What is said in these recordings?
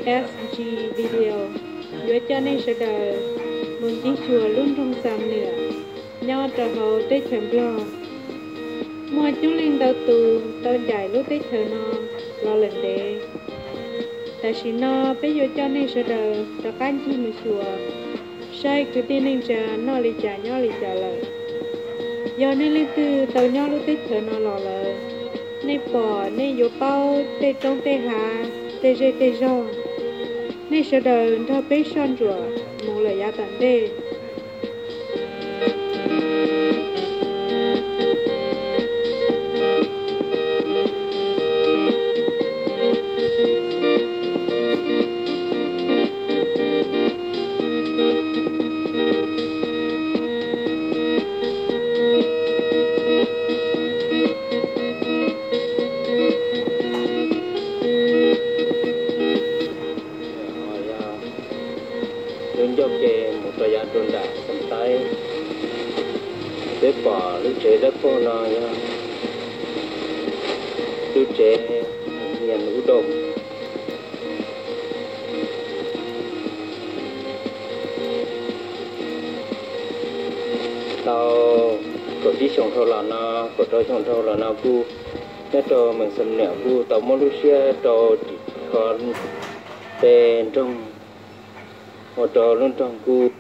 S G Video yuav coj nej sawv daws mus ncig xyuas lub nroog Xam Nwam nyob rau hauv teb chaws Nplog. Muaj coob leej ntau tus tau ncaim lub teb chaws no los lawm ntev. Tam sim no peb yuav coj nej sawv daws rov qab ncig mus xyuas saib kwv tij neej tsa noj li cas nyob li cas lawm. Yog nej leej twg tau nyob lub teb chaws no los lawm, nej pom nej yuav paub tej roob tej hav, tej zej tej zog. Nej sawv daws nrog peb soj ntsuam mus lawm yav tom ntej. Lub ncauj ke mus rau yav rau nram Xam Taib, peb pom lub tsev dawb paug no yog lub tsev Nyias Ub Doo. Tau kaum tsib xyoo dhau los no, kaum rau xyoo dhau los no kuj nyob rau Mees Xam Nwam kuj tau muab lub siab rau ris kho tej nroog, ua rau lub nroog kuj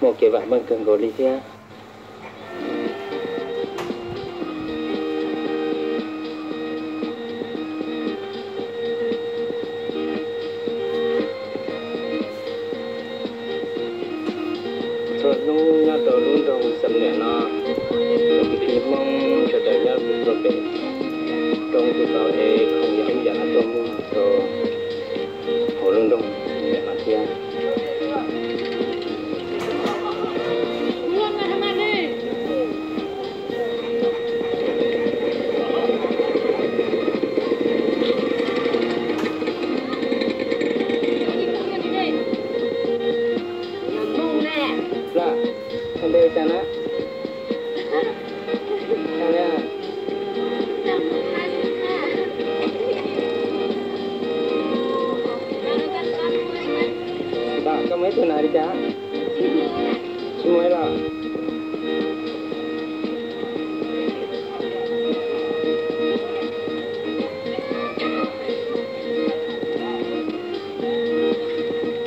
muaj kev vam meej kawg nkaus li thiab. Txhua hnub nyob rau lub nroog Xam Nwam no, cov kwv tij Hmoob sawv daws nyob rau pem roob kuj tau ev khoom yam ub yam no tuaj muag rau hauv lub nroog Xam Nwam no thiab. Laj, koj npe hu cas na? Koj muaj ib tug nas li cas? Tsis muaj ib los.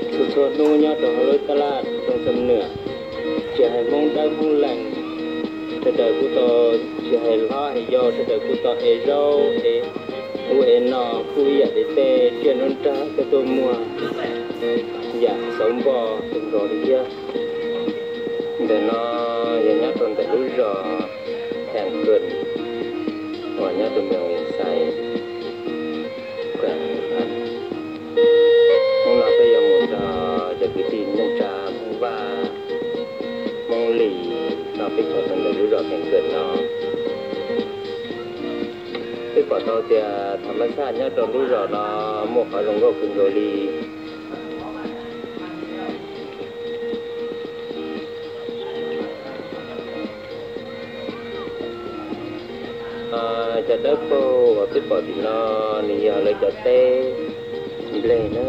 Txhua txhua hnub nyob rau hauv lub tab laj roob Xam Nwam, tsis hais Hmoob dawb Hmoob lees, sawv daws kuj tau, tsis hais hlob hais yau, sawv daws kuj tau ev zaub ev ub ev no, kuj ib yam li tej tsiaj nruab nrag tuaj tuaj muag yam xauv npoj kawg nkaus li thiab. Ntawm no yog nyob rau ntawm lub zos Theem Kawm uas nyob rau moos Xais. Hnub no peb yuav mus nrog cov kwv tij neej tsa Hmoob Vaj, Hmoob Lis noj peb caug rau ntawm lub zos Theem Kawm no. Peb pom tau tias tham mas xaj nyob rau lub zos no muaj qhov zoo nkauj kawg nkaus li. Cov dawb paug uas peb pom tim no nws yog lawv cov teb nplej na.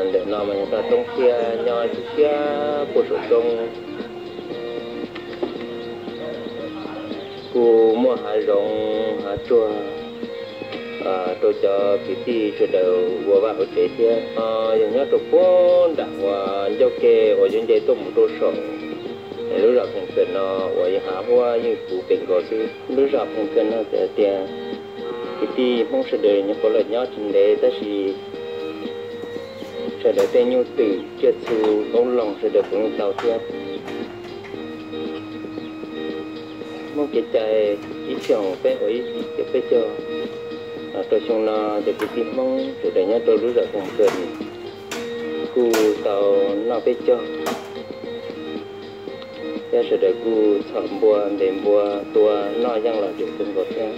Ntawm no mas yog toj roob thiab, nyob siab siab puag saum roob. Kuj muaj hav zoov hav tsuag rau cov kwv tij sawv daws ua vaj ua tsev thiab. Yog nyob rau puag nram uas ncauj ke uas yuav nce tuaj mus rau saum lub zos Pheej Kawm no uas yog hav huab yeej puv pem nkaus xwb. Lub zos Pheej Kawm no txawm tias kwv tij Hmoob sawv daws nyuam qhuav los nyob tsis ntev tab sis sawv daws tej nyuj twm tsiaj txhu qoob loo sawv daws puav leej tau thiab. Hmoob kev cai ib xyoos peb ua ib caug peb caug, rau xyoo no cov kwv tij Hmoob sawv daws nyob rau lub zos Pheej Kawm kuj tau noj peb caug thiab, sawv daws kuj txhom npua ntes npua tua noj yeej lom zem kawg nkaus thiab.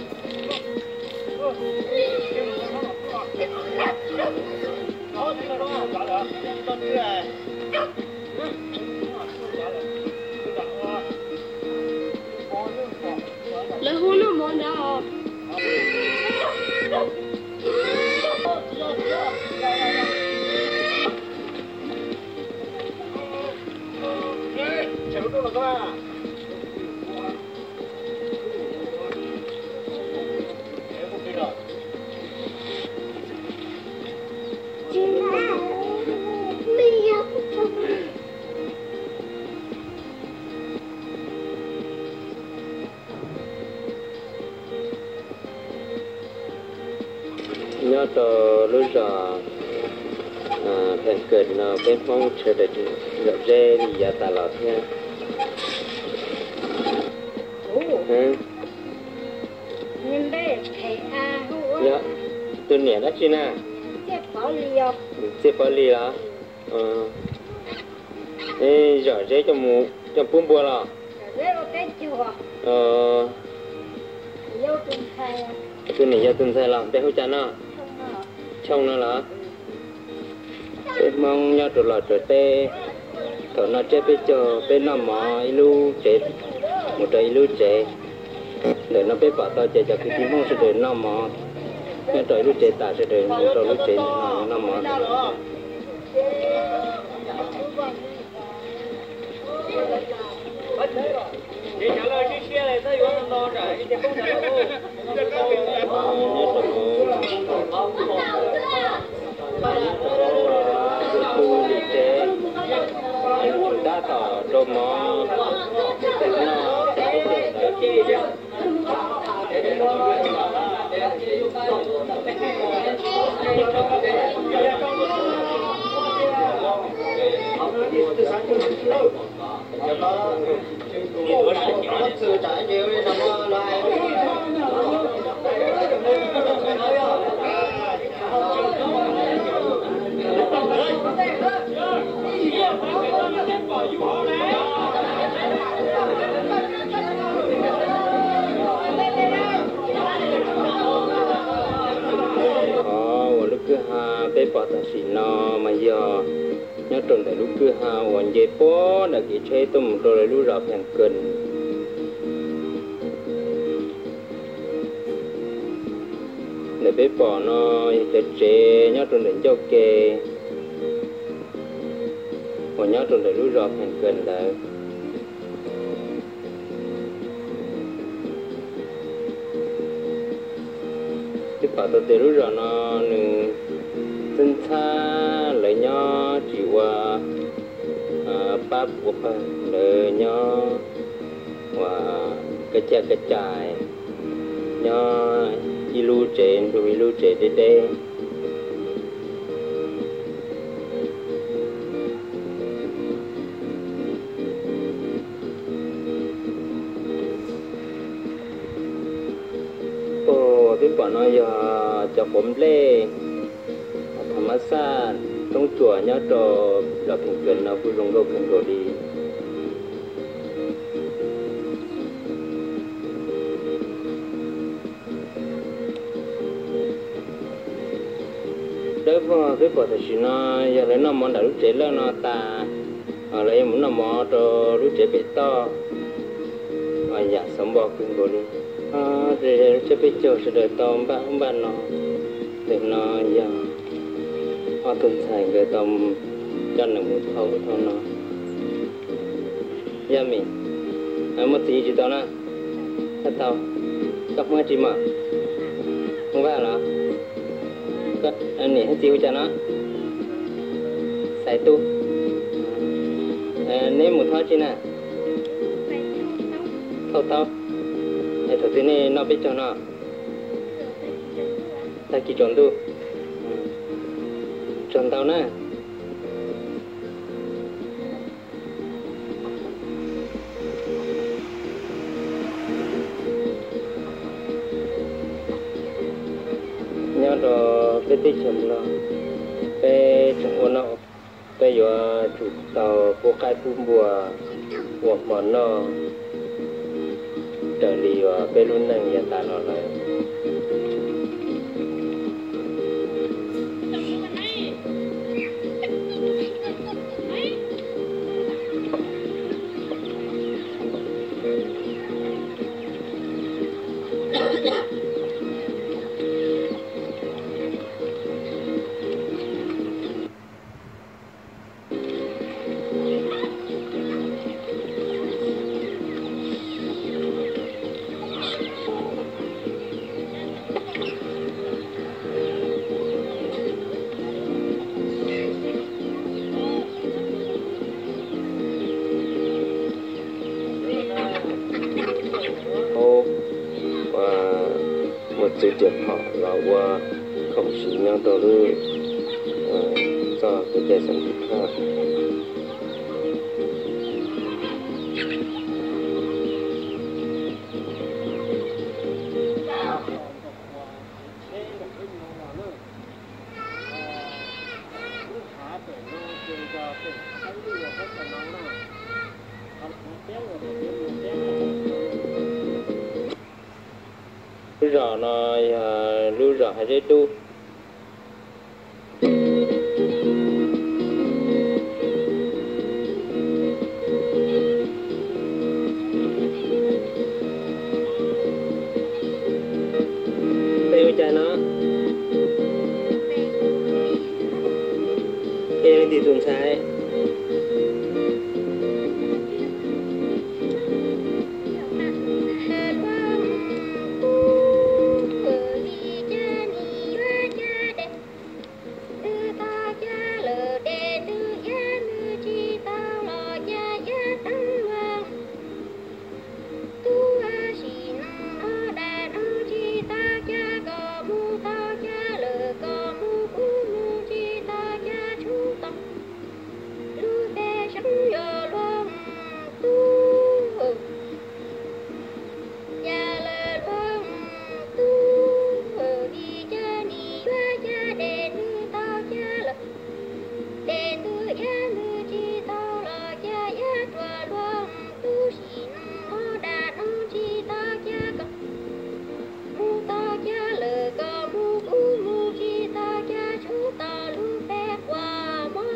Lawv hu lub mov ntawd os. Nyob rau lub zos Phees Kawm no peb Hmoob sawv daws tseem zom zeb li yav tas los thiab. Yog tus niam dab tsi na? Txiaj Pov Lis los? Zom zeb coj pub npua los? Tus niam yog tus ntxhais los npe hu cas no? Choo no los? Peb Hmoob nyob rau Los Tsuas teb, thaum no tsiab peb caug peb noj mov ib lub tsev mus rau ib lub tsev. Ntawm no peb pom tau ces cov kwv tij Hmoob sawv daws noj mov nyob rau ib lub tsev tas, sawv daws mus rau lub tsev no noj mov. Tab tom rau mov noj. Qhov uas lub kwj ha peb pom tam sim no mas yog nyob rau ntawm lub kwj ha uas nce puag nram kev tsheb tuaj mus rau lawv lub zos Phees Kawm. Ntawm peb pom no yog cov tsev nyob rau ntawm ncauj ke uas nyob rau ntawm lub zos Phees Kawm ntawd. Peb pom tau tias lub zos no nws txhab ntxhab, lawv nyob tsis ua pab ua pawg, lawv nyob ua kaj caj kaj cais, nyob ib lub tsev nrug ib lub tsev deb deb. Uas peb pom no yog cov quav nplej tham mas xaj roob tsuas nyob rau zos Phees Kawm no kuj zoo nkauj kawg nkaus li. Dawb vog peb pom tam sim no yog lawv noj mov nram lub tsev lawj no tas, lawv yuav mus noj mov rau lub tsev pem toj. Yam xov npo kawg nkaus li. Lub tsev peb caug sawv daws tau npaj ub npaj no. Ntawm no yog ob tug ntxhais nkawd tau coj nws mus thauj ub thauj no. Yog Mim, muaj txiv tsis tau na? Tau. Koj Hmoob dab tsi mas? Hmoob Vaj los? Koj niam thiab txiv hu cas no? Xais Tub. Neb mus thauj tsi na? Thauj taub. Es thaum twg nej noj peb caug no? Tag kis tsaus ntuj. Tsaug ntau na. Nyob rau peb teb chaws Nplog, peb tseem ua noj, peb yuav tsum tau pub qaib pub npua ua hmo noj raws li uas peb lub neej yav tas los lawm. Mus txwv riam phom los ua Khoom siv nyob rau lub txoj kev cai xeem Phaj. Lub zos no yog lub zos Hav Zeb Dub. Peb ua cas no? Peb leej twg tus ntxhais? Tub, sim neej no dag no tsis tau cas, koj mus tau cas lawm, koj mus kuv mus tsis tau cas, tshuav tau lub peb xeem yog luag tub. Cas lawm luag tub, vim cas nim yuav cas, dej nws tau cas lawm, dej twb iab nws tsis tau los cas, iab ruam luag tub, sim neej no dag no tsis tau cas, koj mus tau cas lawm, koj mus kuv mus tsis tau cas, tshuav tau lub peb quas mog.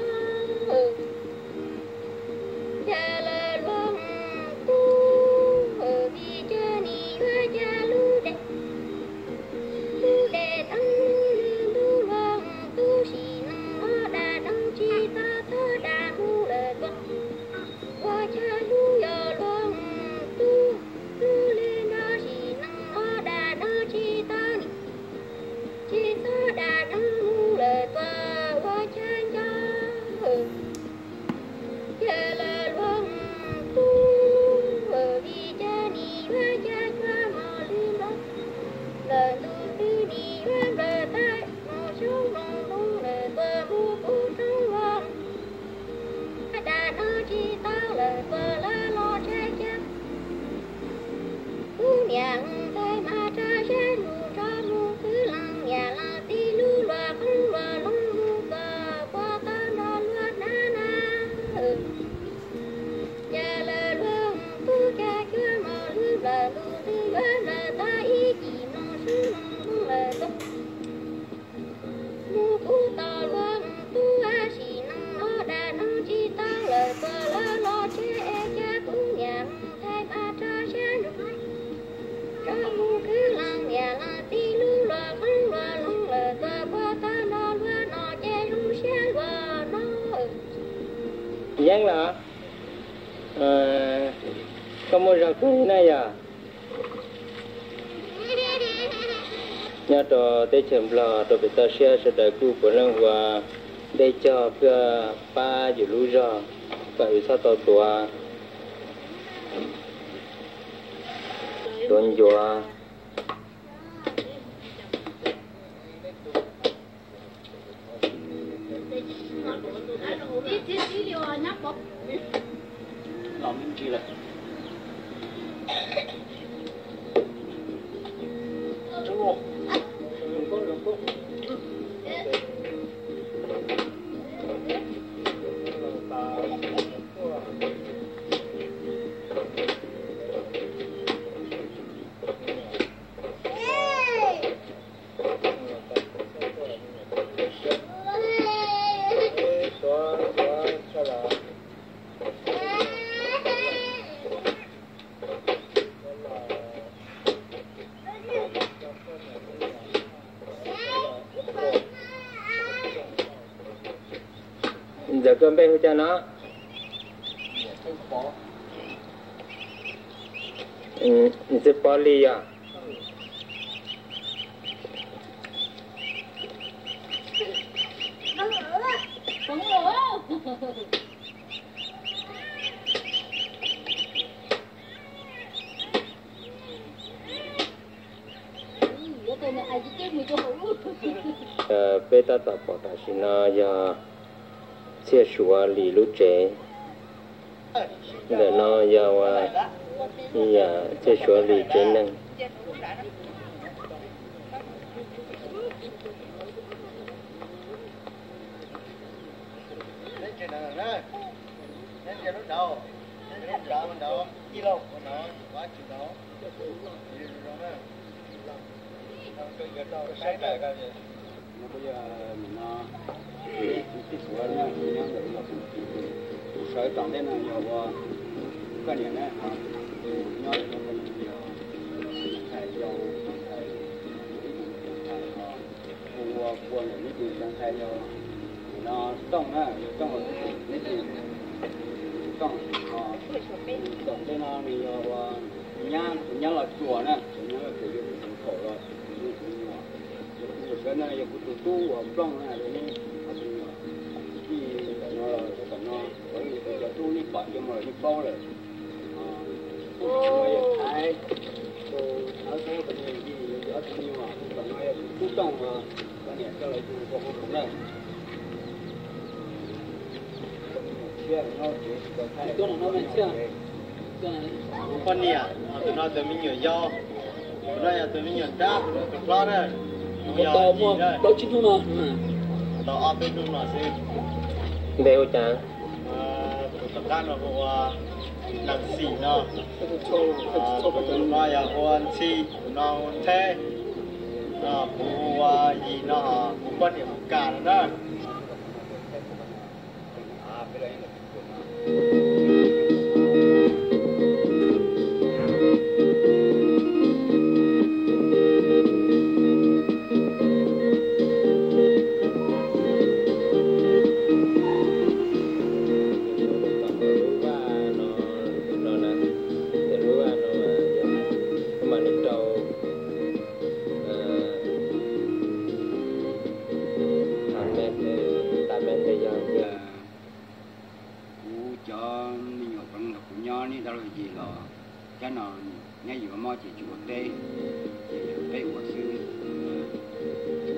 Cas lawm luag tub, vim cas nim yuav cas, lub dej, lub dej teeb nws ntub luag tub, sim neej no dag no tsis tau, txhob dag mus lawm tuaj, ua cas hlub yog luag tub, hlub li no sim neej no dag no tsis tau, tsis txhob dag no mus lawm tuaj, ua cas nco. Cas lawm luag tub, vim cas nim yuav cas, cuaj mos lwj nplawm, nplawm ntuj twg nim yuav nplawm tag, mus xyoob mus ntuj lawm tuaj, mus kuv roob luag, dag no tsis tau lawm tuaj, lawv los tshais cas. Kuv niam ntxhais mas rau siab nus, tso mus khwv leej niam leej txiv, lub luag qoob luag loo mus tuaj, puag tod nrog luag hnav na. Cas lawm luag tub, cas cuaj mos lwj nplawm ntuj twg yuav nplawm tag, ib cim nplooj xyoob nplooj ntuj lawm tuaj, mus kuv tos luag tub, sim neej no dag no tsis tau lawm tuaj, lawv los tshais cas. Kuv niam ntxhais mas rau siab nus, tso mus khwv leej niam leej txiv, lub luag qoob luag loo lawm tuaj, puag tod nrog luag noj ces zoo siab luag no. Yeeb los, koj muaj zog kawg li na yom? Nyob rau teb chaws Nplog rau pem toj siab sawv daws kuj puav leej ua dej cog pliag pab yus lub zog kom yus txhob tau tuav, tuav ncuav. Ntxawm, koj npe hu cas no? Ntxawm Pov Lis yom? Peb tab tom pom tam sim no yog Txhiaj Suav Lis lub tsev. Ntawm no yog ua Txhiaj Suav Lis tsev neeg. Kuv yog nim no tij Suav na, kuv nyob ntawm no, kuv sawv tom ntej no yog ua koj niam na, nyob ntawm no yog ntxhais yau, ntxhais, ib tus ntxhais os, kuv ua kua ntawm neb tus ntxhais yau, nim no Tooj na, yog Tooj, neb tus Tooj os, tom ntej no nws yog ua nyab, tus nyab Los Tsuas na, tus nyab Los Tsuas yog tus thaum los, kuv sawv ntawm no yog kuv tus tub uas Nplooj na, neb ob tug me nyuam tij ntawm no los tom no, kuv cov tub nej pom cia mus los nej paub lawm. Yog Thaiv, tus Thaiv Xeeb, tus me nyuam, tom no yog kuv tub Tooj, koj niam coj los yug ua kuv na. Poj niam, tus no tus me nyuam yau, tus no yog tus me nyuam dab, tus hlob na. Tau muaj plaub tsib hnub no, tau ob peb hnub no xwb. Npe hu cas? Tus tom qab no hu ua Leej Xim no. Tus no yog hu ua Ntxhi, tus no hu ua Ntheb. Kuv hu ua Yim no, kuv poj niam hu Kas no na. Kuv cov me nyuam peb los kuv nyob nej dab laug yim los, cab no nyob yim mob ces tsis ua teb, ces yog peb ua xwb.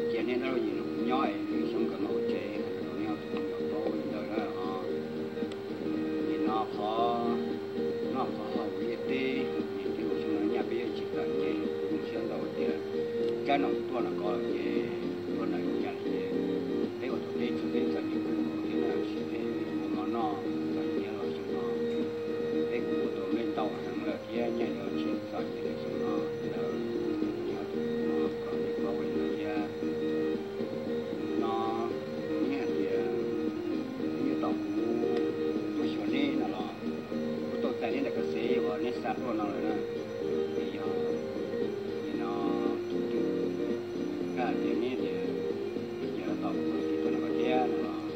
Cia nej dab laug yim los kuv nyob es lwm xyoo nkawd mam ua tsev, rau nej tus me nyuam paub li ntawd na os. Nim no qhov noj qhov haus liaj teb, nim twb ua xyoo no nyaj peb yeej tsis tawm nyiaj, kuv zoo siab ntau tias cab no tuaj no ko ces tuaj no ua cas li ces peb ua tau teb tsis peb txom nyem kawg nkaus thiab na, sim peb ua mov noj txom nyem los xyoo no, peb kuj ua tau nplej ntau heev lawm thiab nyaj yuav tsis txom nyem li xyoo no ntawd. Nyob tus no kom nej paub li ntawd thiab. No, nej hais tias nyob tom kuv tuaj xyuas neb no los kuv tau txais neb daim kas xev uas neb xa tuaj no lawm na. Es yog nim no tus twg hais tias neb tias, ces los tom kuv tus tij tuaj no ko thiab no los,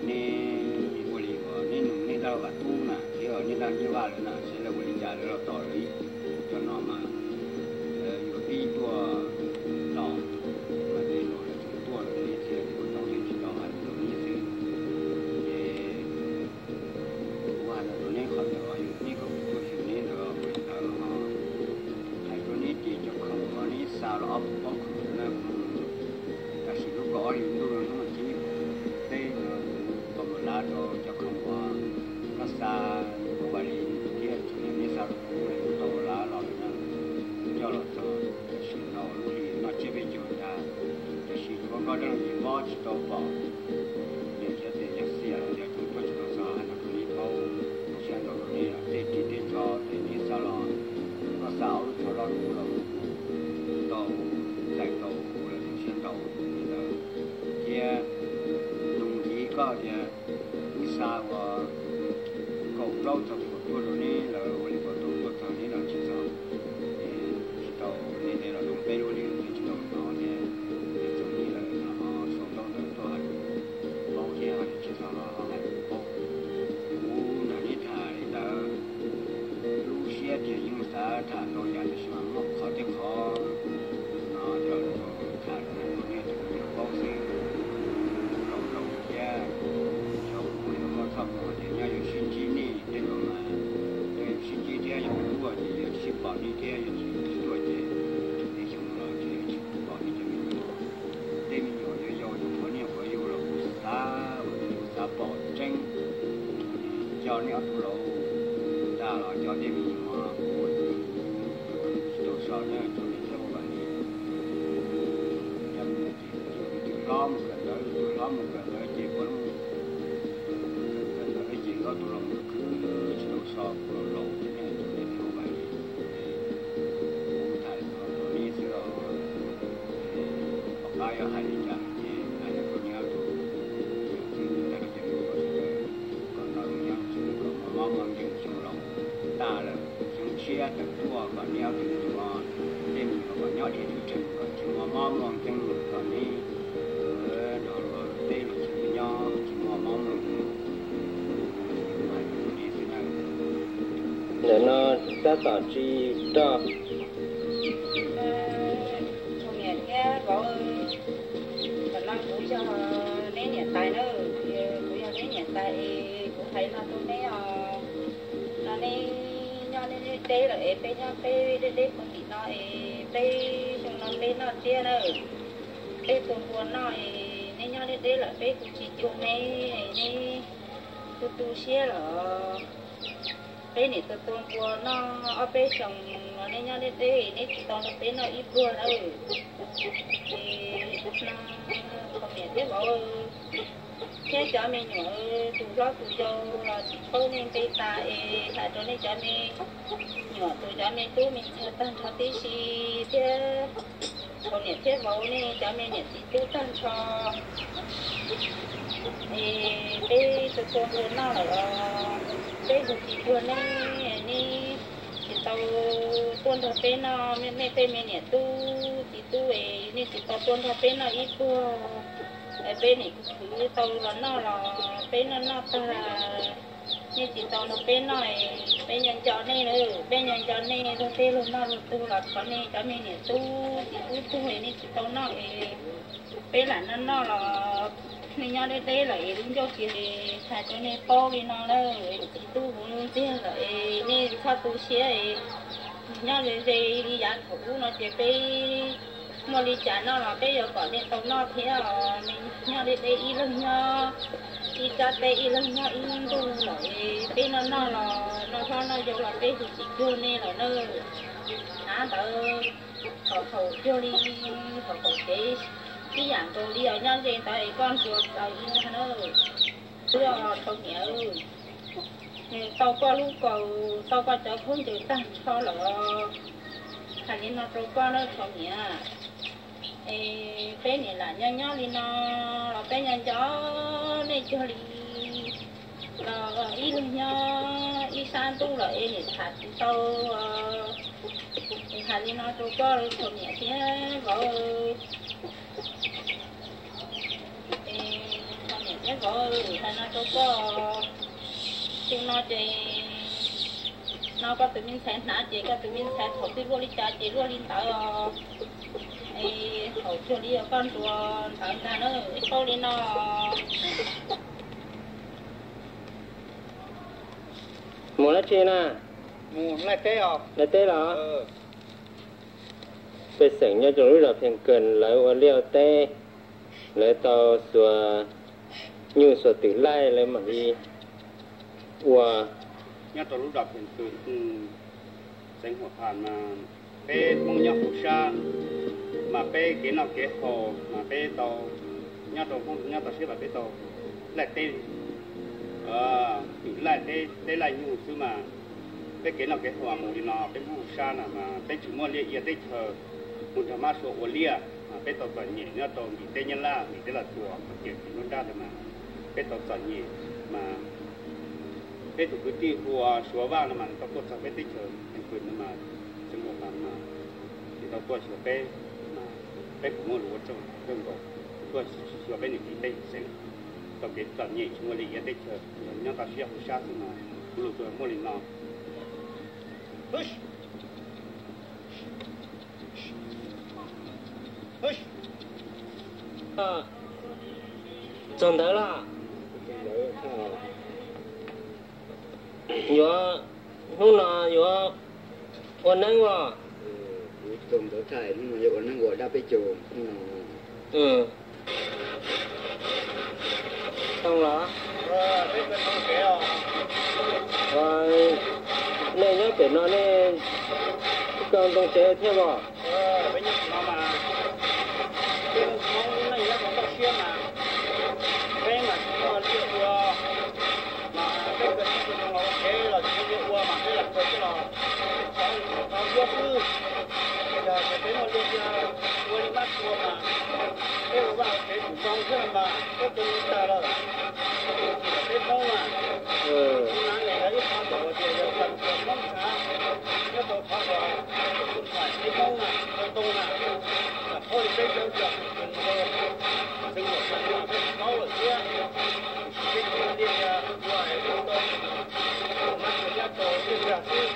neb ua li uas neb nug neb dab laug Vam Tub na thiab neb dab laug Nyiaj Vaj lawm na, seb lawv ua li cas lawv los tom lawv ib co no mas lawv yuav pib tuaj los, mas tej zaum lawv tseem tuaj lawm thiab, ces kuv tau yeej tsis tau hais rau neb xwb. Ces kuv hais los rau neb qhov ntawd, yog neb kom kuv tuaj xyuas neb ntawd ua li ntawd ho hais rau neb ces cov khoom uas neb xa los ob puas pob khoom na, tam sim lub kaum ob hlis ntuj no hnub tim peb no, tau mus lav rau cov khoom uas koj xa, kuv vam li thiab txhua yam neb xa rau kuv, kuv tau lav los lawm na, coj los txog tam sim no lub hli noj tsiab peb caug ntag, tiam sis tus koj dab laug Yim mob tsis tau pom. Niam thiab txiv yog xiam los yog tseem tuaj tsis tau xa, hais no rau neb paub, kuv siab nrog rau neb los tej ris tej tso ces neb xa los, koj xa ob lub tsho loj dub los kuv tau txais tau kuv lawm, zoo siab ntau li ntawd. Thiab nug ntxiv koj tias wb xa uas kaum plaub txog kaum cuaj rau neb lawm ua li puas tau tuaj txog neb los tsis txog, tsis tau, neb ntev los zoo peb lub hli ntev tsis tau hnov tias neb txog neb lawm no, sau ntaub ntawv tuaj hais rau kuv paub thiab ho yog tsis txog los ho hais rau kuv paub. Kuv nrog neb tham li ntawd, lub siab tias yeej xav tham ntau yam tab sis mas muaj qhov tej qhov no coj los tham rau nej tus me nyuam paub xwb. Kuv laus laus thiab, xyov kuv yuav muaj txoj hmoo tias nyob yuav sib ntsib nej tej zaum mas, yog yuav sib ntsib thiab yog tuaj ces yuav sib pom nej thiab, yog tsis tuaj ces tej xyoo no los ces yuav tsis pom nej cov me nyuam. Tub laus tag los cov tej me nyuam kuj tsis tau so na, rau niam thiab ua vam li. Cov me nyuam ces tus hlob mus kawm ntawv, tus hlob mus kawm ntawv ces kuv mus kawm ntawv ces ob tug los mus khwv tsis tau so, kuv los laus thiab na, rau niam thiab ua vam li. Kuv tham li no rau neb xwb os. Tom qab yog hais li cas ces hais rau neb ob tug, yog txij ntawm no ces neb ua tsis tau, kom ntawv nyob tsis kom muaj mob muaj nkeeg xyoo laus tag lawm xyoo tshiab tawm tuaj, kom neb ob tug tsuav tej me nyuam kom nyob dhia teb rhees kom tsis muaj mob muaj nkeeg, kom neb nrog luag teb luag chaw nyob tsis muaj mob muaj nkeeg. Hais rau neb xwb na. Ntawm no tab tom tsis roj. Tsoom niam thiab vauv, tam no kuv yog neb niam tais na, kuv yog neb niam tais es kuv hais no rau neb os. No neb nyob neb deb deb lawm es peb nyob peb deb deb puag tim no es peb xyoo no peb noj tsiab na, peb tua npua noj es neb nyob deb deb lawm peb kuj tsis cuag neb, neb tu tu siab lawm. Peb niam tua tua npua noj ob peb xyoos los neb nyob deb deb neb tsis tau nrog peb noj ib pluag na. Es no tsoom niam thiab vauv thiab cov me nyuam tus hlob tus yau los tsis paub nej npe tas es hais rau nej cov me nyuam tus cov me tub me ntxhais tag nrho tib si thiab tsoom niam thiab vauv nej cov me niam txiv tub tag nrho. Es peb tua tua npua noj lawm, peb hu tsis cuag nej, nej tsis tau tuaj nrog peb noj, nej tej me niam tub txiv tub es nej tsis tau tuaj nrog peb noj ib pluag. Peb niam khwv tau los noj los peb noj noj tag, nej tsis tau nrog peb noj, peb nco nco nej, peb nco nco nej luag tej luag noj luag tug los thov nej cov me niam tub txiv tub tuag nej tsis tau noj es peb lam noj noj los nej nyob deb deb lawm es lub ncauj tsis hais rau nej paub li no lawm, txiv tub kuv ntxiag lawm es nej txhob tu siab es nyob ze ze li yav thaum ub no ces peb muaj li cas noj los peb yuav kom nej tau noj thiab os. Nej nyob deb deb ib leeg nyob ib rab teb ib leeg nyob ib ntuj lawm es peb noj noj los noj hlob noj yau los peb hu tsis cuag nej lawm na. Hnav ntawd thaum thaum cuag li thaum thaum kev ib yam nkaus li os, nyob ze ntawd es koj ntsuas txaws li ntag na. Twb os tsoom niam, nws tau koj lub kaus tau koj cov khaub ncaws tag nrho lawm. Hais li no rau koj na tsoom niam, es peb niam lam nyob nyob li no los peb nco nco nej cuag li los ib leeg nyob ib sab ntuj lawm es niam tham tsis tau. Es hais li no rau koj tsoom niam thiab vauv, tsoom niam thiab vauv, hais no rau koj, xyoo no ces no koj tus me ntxhais hnav ces koj tus me ntxhais thaum twg luaj li cas ces luaj li ntawd os. Es thaum cuag li os koj ntsuas ntawd ntag na, ib paub li no. Mus dab tsi na? Mus laij teb os. Laij teb los? Pej xeem nyob rau lub zos Phees Kws lawv ua liaj ua teb, lawv tau xuas nyuj xuas twm laij lawv mam li ua. Nyob rau lub zos Phees Kws, xeev Huam Phas mas peb Hmoob nyob hauv sab, mas peb kev noj kev haus mas peb tau, nyob rau Hmoob nyob toj siab mas peb tau laij teb, twm laij teb laij nyuj xwb mas peb kev noj kev haus mus li no peb Hmoob hauv sab na mas peb tsis muaj liaj ia teb chaws mus nrog mab sua ua liaj. Mas peb tau txom nyem nyob rau ntim teb Nyab Laj ntim teb Los Tsuas mas ces tim nruab nrab ntawd mas peb tau txom nyem. Mas peb tus kwv tij hu ua Suav Vaj no mas nws tau tuaj txog peb teb chaws Phees Kws no mas, xeev Huam Phas mas nws tau tuaj xyuas peb, mas peb puas muaj lus ua tseeb kawg nkaus, tuaj xyuas peb niam txiv peb xeem, tau kev txom nyem tsis muaj liaj ia teb chaws, nyob toj siab hauv sab xwb mas kuv lus tsuas muaj li no. Txog ntawd los? Yuav, hnub no yuav ua neeb os. Txog ntawd thaum hnub no yuav ua neeb ua dab peb caug hnub no. Tau los? Nej nyob pem no nej kawg ntoo tsev thiab los? Peb nyob no mas peb Hmoob neej nyob rau toj siab mas peb mas tsis muaj liaj ua, mas peb kawg tsis muaj zoo los ua tsev los tsis muaj liaj ua mas peb lam kawg thiab los xyov li xyov duab xwb. Yog tias peb muaj liaj ua li mab txhua mas peb ua vaj ua tsev tsum zoo thiab mas peb kawg li tag lawm. Peb Hmoob mas kuv nav ib qho tawm tias yog tag Hmoob nyob rau qhov uas tus ntxhais peb Hmoob na, ntoo na, peb cov ntxhais peb paub lawm thiab. Tiam sis peb tsis muaj liaj ua es ua tau mas ua nyab rau liaj ntag xwb.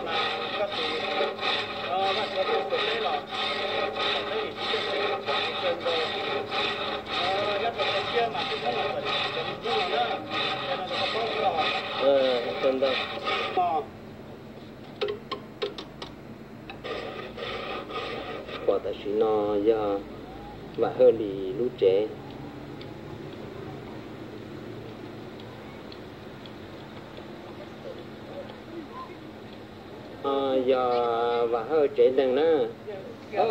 Mas koj tus vaj tsov tuaj xyuas peb los peb nim tsis txawj xyuas ib kawg nkaus. Nyab rau toj siab mas peb Hmoob los txawm tsis txawj mus hnub no na, es no rau koj paub xwb os. Pom tam sim no yog Vam Hawj Lis lub tsev. Yog Vam Hawj tsev neeg na. Ho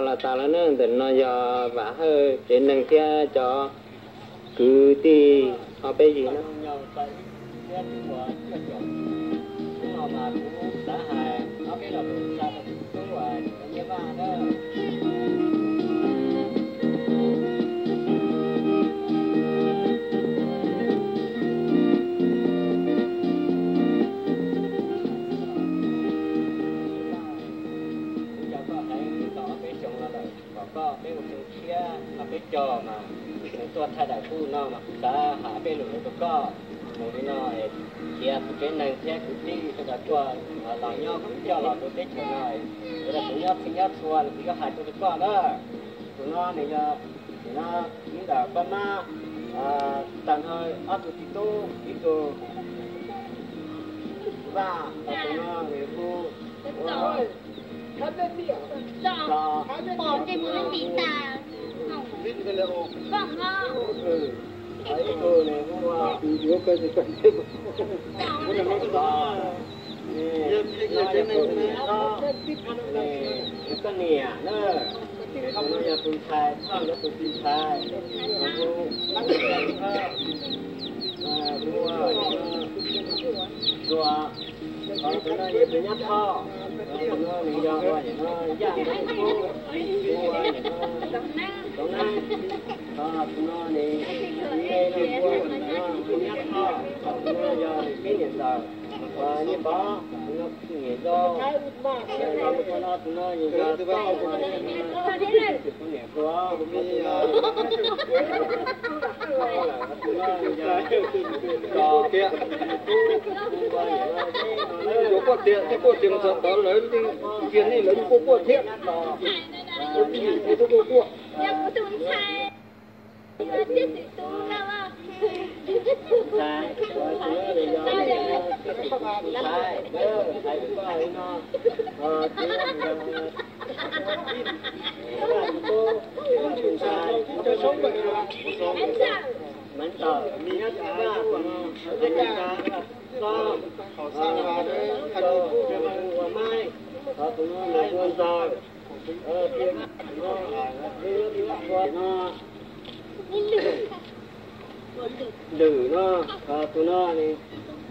los tas lawm na, ntawm no yog Vam Hawj tsev neeg thiab cov kwv tij ho peb yig na. Kuv cov koj heev tau ob peb xyoos no lawm, kom koj peb ua xyoo tshiab no peb cog mas nws tuaj thaij daim kuj no mas kuv xav hais peb lus rau koj mus li no, khiav kuv tsev neeg thiab kwv tij sawv daws tuaj los nyob kuv coj los rau teb chaws no, sawv daws kuv nyob txhij nyob txhua nws kuv yuav hais tuaj rau koj na. Tus no nws yog, tus no nyob ntawm Paj Mab, tag nrho ob tug txiv tub, ib tug Vaj, tus no nws hu ua Tso, ib tug nws hu ua Tso, nws yog tus niam Tso, nws yog koj niam na, tus no yog tus ntxhais, koj yog tus txiv ntxhais, hu ua Zuag. Ho tus no yog tus nyab Thoj, tus no nws yog ua nim no Yaj Ntxoov Kub, hu ua nim no Txoov Neeb. Ho tus no nws, nws hu ua nim no tus nyab Thoj, ho tus no yog peb niam ntxawm, Nyiaj Pov, tus no niam Zoo, tus no nws yog Txoov, tus niam Zuag, tus no nws yog Txoov Tiam, hu ua nim no Zeb no. Yuav quaj tiag, thiaj quaj tiag, mus txog tod lawv yeej ntsia nej lawv yeej quaj quaj thiab. Ua tij mus twb quaj quaj. Lwm no, tus no nws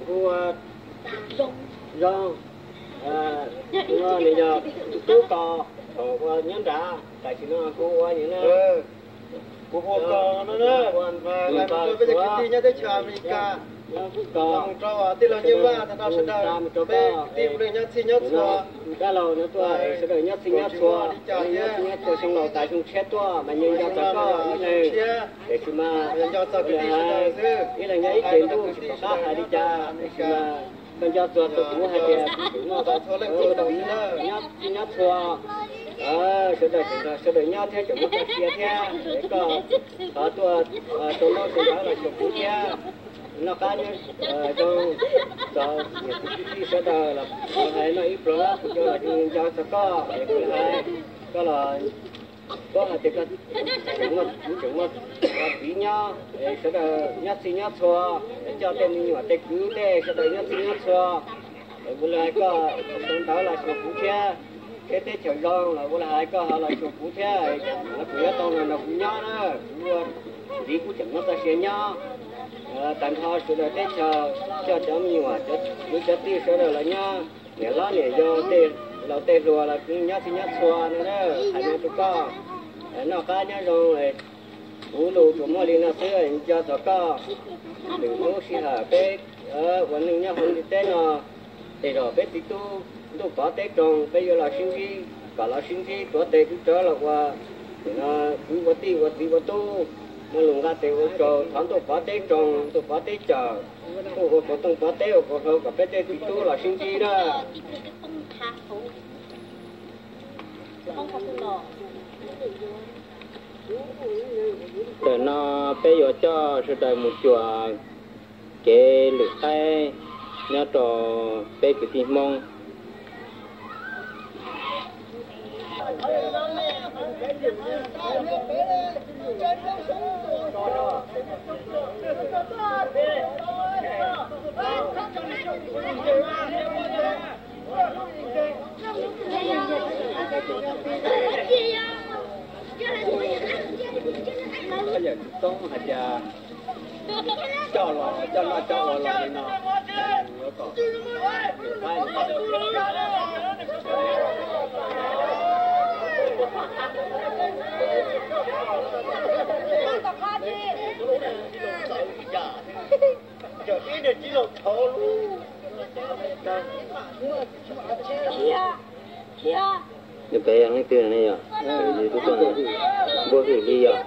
hu ua Zoo, tus no nws yog tus tub Kos, thaum ua nyob nrad, tam sim no hu ua nim no, kuv hu ua Kos no na, mas mus rau peb cov kwv tij nyob teb chaws Amelikas, mus rau tij laug Nyiaj Vaj, tag nrho sawv daws, peb kwv tij ua neej nyob txhij nyob txhua, dab laug no tuaj, sawv daws nyob txhij nyob txhua, nyob txhij nyob txhua, xyoo laus tas xyoo tshiab tuaj mas yeej nco txog koj ib leeg, tiam sis mas ib leeg nyob ib tsev ntuj tsis pom qab hais li cas, tiam sis mas koj nco txog rau kuv hais tias kuv tsum noj txhua leej txhua tus nyob txhij nyob txhua, sawv daws tseem nrog sawv daws nyob thiab tseem muab koj sia thiab, es koj thov tuaj rau ntaub rau ntawv los xyuas kuv thiab. Noj qab nyob zoo, txog niam txiv kwv tij sawv daws los hais noj ib pluag, kuv cov los nco txog koj es kuv hais, koj los, koj hais tias koj tseem muaj, kuv tseem muaj txiv nyob, sawv daws nyob txhij nyob txhua, coj tej me nyuam tej kwv tej sawv daws nyob txhij nyob txhua. Kuv los hais koj sawv ntawd los xyuas kuv thiab, seb teb chaws zoo los kuv los hais koj ho los xyuas kuv thiab, los kuv nyob tau no nrog kuv nyob na, kuv ua txiv kuv tseem muaj txoj sia nyob. Tag nrho sawv daws teb chaws, coj cov me nyuam, cov kwv cov tij sawv daws los nyob, niam hlob niam yau tej laus tej hluas los nyob txhij nyob txhua no na, hais no rau koj. Noj qab nyob zoo, kuv lus tsuas muaj li no xwb, nco txog koj. Lwm hnub sij hawm peb ua neej nyob hauv ntiaj teb no, tej zaum peb txiv tub ntuj pov teb zoo, peb yuav los sib ntsib, kom los sib ntsib tuav tes tuav taw los ua, no, kwv ua tij ua txiv ua tub, muaj lus nqa tes ua tsaug thov ntuj pov teb zoo, ntuj pov teb cawm, ntuj ua kaus tooj pov teb ua kaus hlau kom peb tej txiv tub los sib ntsib na. Ntawm no peb yuav coj sawv daws mus cuam kev lwm qaib nyob rau peb kwv tij Hmoob. Yawm txwv txoob hais tias coj los, coj noj coj ua los li no, yuav kom Nws pem yog leej twg ne yog? Yus tub tuaj npuab hwj li yog?